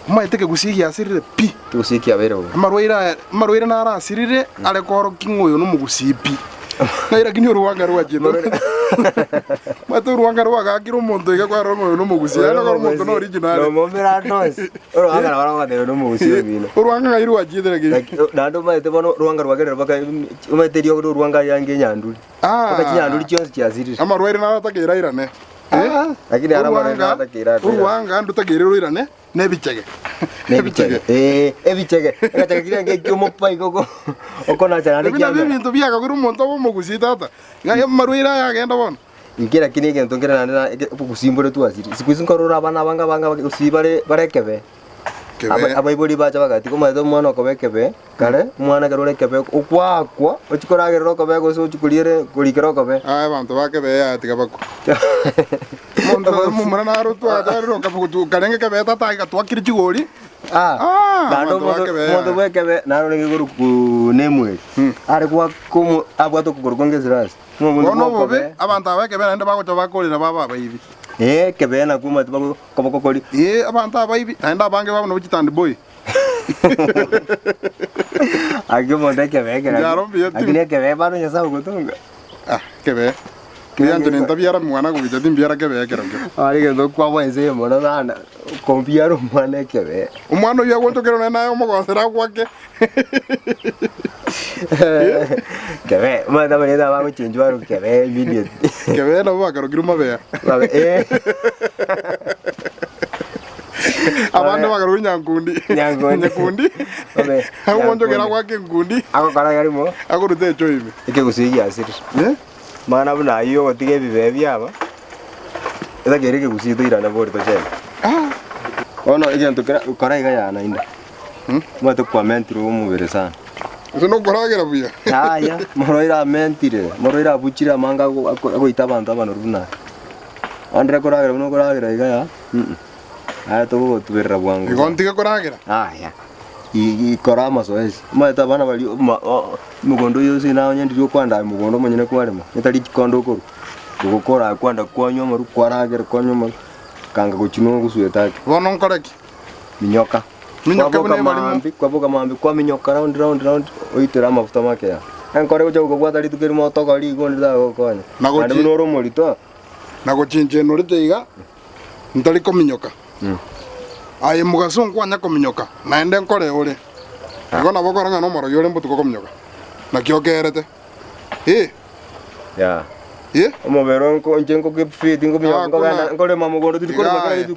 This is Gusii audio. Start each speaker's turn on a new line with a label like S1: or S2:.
S1: Omanyete ekegusii giasirire pi.
S2: Ekegusii kiabeire bobe.
S1: Amarwaire aya, amarwaire naro asirire are koorokia ng'a oyo nomogusii pi. Ngai lakini orwanga rwachete. Omanyete orwanga rwagakire omonto iga kwarora ng'a oyo nomogusii, yaani okore omonto na original.
S2: Nomomera ande onsi. Orwanga nabo rogoteba oyo nomogusii omino.
S1: Orwanga ng'ai rwachiete lakini?
S2: Laki naende omanyete bono orwanga rwagerire mpaka omanyete eriogo ria orwanga riange enyanduri. Mpaka chinyanduri chionsi chiasirire.
S1: Amarwaire naro atakeire airane.
S2: Lakini ara amarwaire naro atakeire airane.
S1: Orwanga ndotakeire roirane. Nebichege.
S2: Nebichege. Eh, ebichege. Egechege kiria nge ekiomopa igo oko okonacha naende
S1: Ebi nabio
S2: kiamera.
S1: ebinto biagakire omonto abe omogusii tata. Ng'a amarwaire aya agenda bono.
S2: Inki lakini egento nkere naende na eke obogusii mbore twasire. Siku hizi nkorora abana abange abange abagusii bare bare ekebe.
S1: Kebe.
S2: Aba- Abaibori bacha bagatiga omanyete omwana okoba ekebe, kare, omwana ekero ore ekebe okwakwa, ochie koragerera okobe gose ochie koriere korikera okobe.
S1: Aya abanto ba kebe yaya tiga bakwe. Omonto omomura naro twatwarire okabugutu karenge kebe tata agatwakire chigori.
S2: Ah,
S1: Ah,
S2: naende
S1: abanto ba
S2: omonto
S1: kebe
S2: omonto
S1: yaya.
S2: bwa ekebe naro orenge korokwa Nemueli, are goaka omo abwate okogoro konge esirasi. Ng'a omonto
S1: Bono
S2: bwa
S1: obobe,
S2: okobe.
S1: abanto aba ekebe naende bagocha bakorera babe abaibi.
S2: Eh, ekebe nakwo omanyete bago koboko koria.
S1: Ee, abanto abaibi, naende abange babo nabo chitandiboi.
S2: Aki omonto ekebe ekero
S1: Njaro mbuya ti.
S2: lakini ekebe bado Nyasaye ogotonga.
S1: Ah, ekebe. Mbuya inche ntabiara mwana gocha timbiara kebe ekero kio.
S2: Are egento okwabua ense eye mono sana, kombiara omwana ekebe.
S1: Omwana oyio agonchokera nonye naye omogosera agwake.
S2: Kebe, omanyete abanyene abagochenchwa barokwa kebe immediately.
S1: Kebe nabo bakarokirwe mabea.
S2: Babe eh.
S1: Abande bakarokwa nyankundi.
S2: Nyankundi.
S1: Nyakundi.
S2: Babe,
S1: Agonchokera
S2: nyankundi.
S1: agwake enkundi,
S2: Agokora garimo,
S1: akorute echo ime.
S2: ekegusii giasirire.
S1: Eh?
S2: Amang'ana buna ayio ogotiga ebibe biaba, etakeire ekegusii toirane bori tochende.
S1: Ah.
S2: Bono egento kera kora iga yaya naende, omanyete kwamentire omobere sana.
S1: Gose nokoragera buya.
S2: Yaya, morwaire amentire, morwaire abuchire amange ago- ako- agoita abanto abanoru buna aya. Onde koragera buna okoragera iga ya, mm, aye togogotuberera bwango
S1: Igo
S2: sana.
S1: ntige koragera.
S2: Yaya, i- ikora amazoezi, omanyete abana baria oma- o- omogondo oyo ase naye onye ndiria okwanda aye mogondo omonyene kwarema, etari chikondo okorwa, ogokora kwanda kwanywa amarwa kwaragera kwanywa amarwa, kanga gochia nogosweta ake.
S1: Bono nkore ki?
S2: Minyoka.
S1: Minyoke
S2: Kwaboka
S1: buna ebarimo.
S2: maambi, kwaboka maambi kwaminyoka round round round oitere amafuta make aya. Enkore gocha gokobwata rituko erimo otogori igo onde tagokonya.
S1: Na gochi-
S2: Naende buna ore omorito,
S1: Na gochinchenurete iga, ntari kominyoka. Aye mogaso nkwanya kominyoka, naende nkore ore. Igo nabo okora ng'a nomorogi ore mbotuko kominyoka. Naki okerete. Eh,
S2: Yeah.
S1: eh.
S2: Omobere oo nko inche nko keep fit nkominyoka
S1: Ah,
S2: nkogenda
S1: kuna-
S2: nkorema mogondo tindi korema
S1: Iga
S2: kera
S1: aye.
S2: rituko.